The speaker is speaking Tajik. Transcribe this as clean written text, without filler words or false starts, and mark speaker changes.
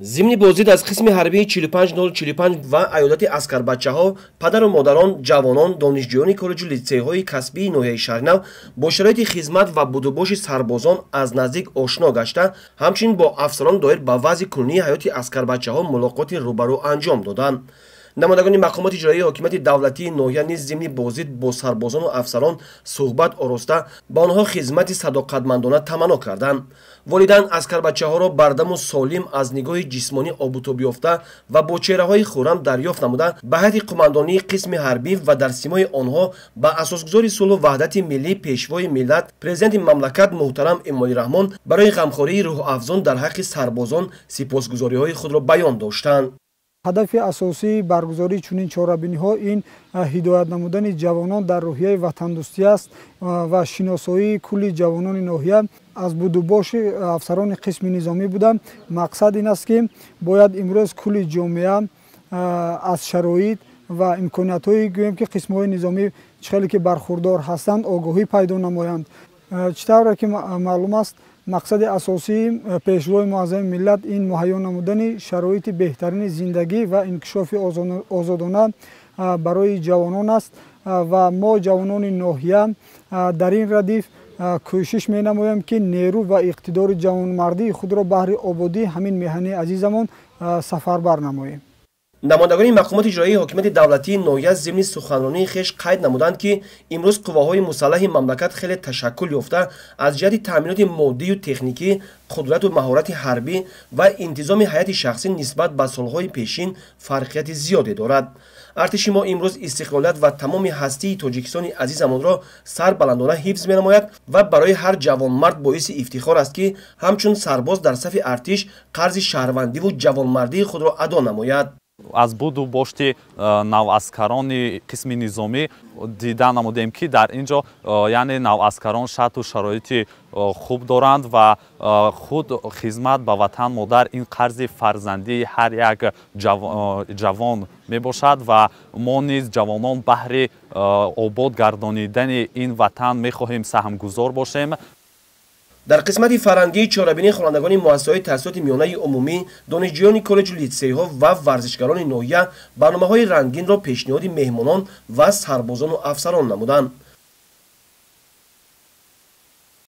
Speaker 1: Зимни боздид аз қисми ҳарбии 45045 ва аёдати аскарбачаҳо, падару модарон, ҷавонон, донишҷӯёни коллеҷу литсейҳои касбии ноҳияи Шаҳринав бо шароити хизмат ва будубоши сарбозон аз наздик ошно гашта, ҳамчунин бо афсарон доир ба вазъи кунунии ҳаёти аскарбачаҳо мулоқоти рӯбарӯ анҷом доданд. Намояндагони мақомоти иҷроияи ҳокимияти давлатии ноҳия низ зимни боздид бо сарбозону афсарон суҳбат ороста, ба онҳо хизмати садоқатмандона таманно карданд. Волидайн аскарбачаҳоро бардаму солим, аз нигоҳи ҷисмонӣ обутобёфта ва бо чеҳраҳои хуррам дарёфт намуда, ба ҳайати қумандонии қисми ҳарбӣ ва дар симои онҳо ба асосгузори сулҳу ваҳдати миллӣ, Пешвои миллат, Президенти мамлакат муҳтарам Эмомалӣ Раҳмон барои ғамхории рӯҳафзон дар ҳаққи сарбозон сипосгузориҳои худро баён доштанд.
Speaker 2: Ҳадафи асосии баргузории чунин чорабиниҳо ин ҳидоят намудани ҷавонон дар рӯҳияи ватандӯстӣ аст ва шиносоии кулли ҷавонони ноҳия аз будубоши афсарони қисми низомӣ буда. Мақсад ин аст, ки бояд имрӯз кулли ҷомеа аз шароит ва имкониятҳое, гӯем ки қисмҳои низомӣ чӣ хеле ки бархурдор ҳастанд, огоҳӣ пайдо намоянд. Чӣ тавре ки маълум аст, мақсади асосии Пешвои муаззами миллат ин муҳайё намудани шароити беҳтарини зиндагӣ ва инкишофи озодона барои ҷавонон аст ва мо, ҷавонони ноҳия, дар ин радиф кӯшиш менамоем, ки нерӯ ва иқтидори ҷавонмардии худро баҳри ободии ҳамин меҳани азизамон сафарбар намоем.
Speaker 1: Намояндагони мақомоти иҷроияи ҳокимияти давлатии ноҳия зимни суханронии хеш қайд намуданд, ки имрӯз қувваҳои мусаллаҳи мамлакат хеле ташаккул ёфта, аз ҷиҳати таъминоти моддию техникӣ, қудрату маҳорати ҳарбӣ ва интизоми ҳайати шахсӣ нисбат ба солҳои пешин фарқияти зиёде дорад. Артиши мо имрӯз истиқлолият ва тамоми ҳастии Тоҷикистони азизамонро сарбаландона ҳифз менамояд ва барои ҳар ҷавонмард боиси ифтихор аст, ки ҳамчун сарбоз дар сафи артиш қарзи шаҳрвандиву ҷавонмардии худро адо намояд.
Speaker 3: Аз буду бошти наваскарони қисми низомӣ дида намудем, ки дар ин ҷо, яъне, наваскарон шарту шароити хуб доранд ва худ хизмат ба ватан модар ин қарзи фарзандии ҳар як ҷавон мебошад ва мо низ, ҷавонон, баҳри обод гардонидани ин ватан мехоҳем саҳмгузор бошем.
Speaker 1: Дар қисмати фарҳангии чорабинӣ хонандагони муассисаҳои таҳсилоти миёнаи умумӣ, донишҷӯёни коллеҷу литсейҳо ва варзишгарони ноҳия барномаҳои рангинро пешниҳоди меҳмонон ва сарбозону афсарон намуданд.